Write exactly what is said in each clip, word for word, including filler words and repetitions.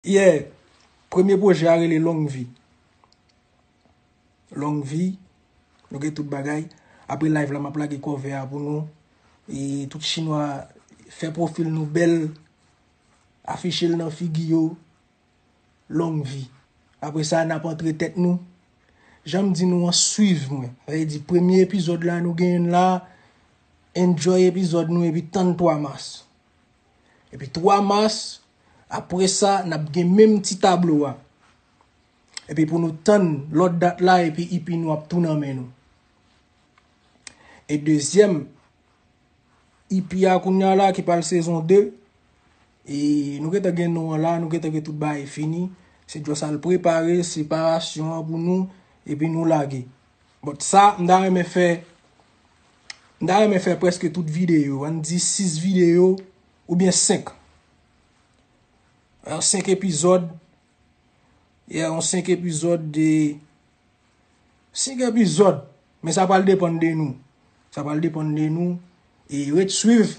Yeah, premye pwojè a rele Long Vi. Long Vi, nou gen tout bagay. Apre live la, m ap lage cover a pou nou. E tout chinwa, fè pwofil nou bèl, afiche l nan figi yo. Long Vi. Apre sa, n ap antre tèt nou. Jan m di nou an, swiv mwen. Sa vle di, premye epizòd la, nou genyen l la, enjoy epizòd nou, epi tann twa mas. Epi twa mas, apre sa, n ap gen menm ti tablo a. Epi pou nou tann lòt dat la, epi ipi nou ap tou nan men nou. E dezyèm ipi a kounye a la, ki pral sezon de, e nou gentan gen non an la, nou gentan gen tout bagay fini. Se just al prepare separasyon an pou nou, epi nou lage. But sa, m ta renmen fè, m ta renmen fè prèske tout videyo, ann di sis videyo, oubyen senk. Yon senk epizòd, yeah, yon senk epizòd de, senk epizòd, men sa pral depann de nou. Sa pral depann de nou. E ret swiv.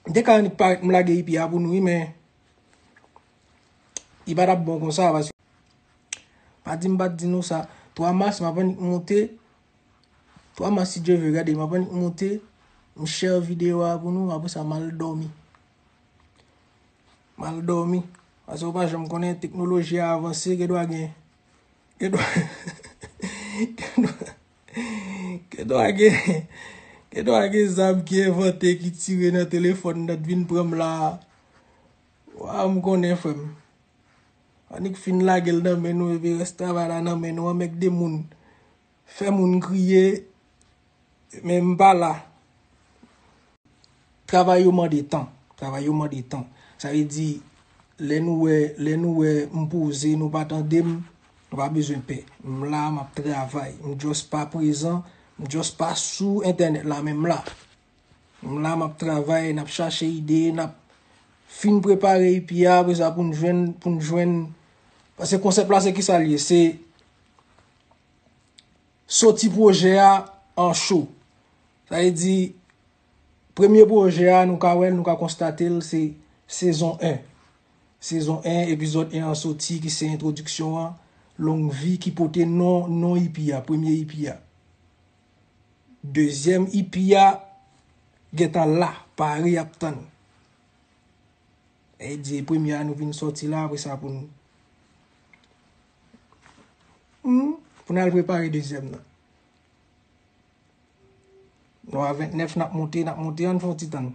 M te ka annik parèt m lage ipi a pou nou, wi, men li pa t ap bon konsa, paske pa di m pa t di nou sa. Twa mas, m ap annik monte. Twa mas, si Dye vle, gade, m ap annik monte. M share videyo a pou nou, apre sa, m al dòmi. M al dòmi. Paske ou pa janm konnen, teknoloji a avanse, gen dwa gen. Gen dwa, gen dwa, gen dwa gen, gen dwa gen zam ki envante, ki tire nan telefòn nan, t vin pran m la. Wa, m konnen, frè m. Annik fin lage l nan men nou, epi rès travay la nan men nou, anmègde moun. Fè moun kriye, men m pa la. Travay yo mande tan. Travay yo mande tan. Sa vle di, lè nou wè, lè nou wè m poze, nou pa tande m, nou pa bezwen pè. M la, m ap travay. M just pa prezan, m just pa sou entènèt la, men m la. M la, m ap travay, n ap chache ide, n ap fin prepare ipi a, apre sa pou n jwenn, pou n jwenn. Paske konsèp la, se kisa l ye? Se soti pwojè a an cho. Sa vle di, premye pwojè a, nou ka wè l, nou ka konstate l, se sezon en. Sezon en, epizòd en an soti, ki se entwodiksyon an, Long Vi, ki pote non, non ipi a, premye ipi a. Dezyèm ipi a, gentan la, pare, ap tann. E di premye a nou vin sòti la, apre sa pou n, hmm, pou n al prepare dezyèm nan. Nou a ventnèf, n ap monte, n ap monte, ann fè yon ti tann.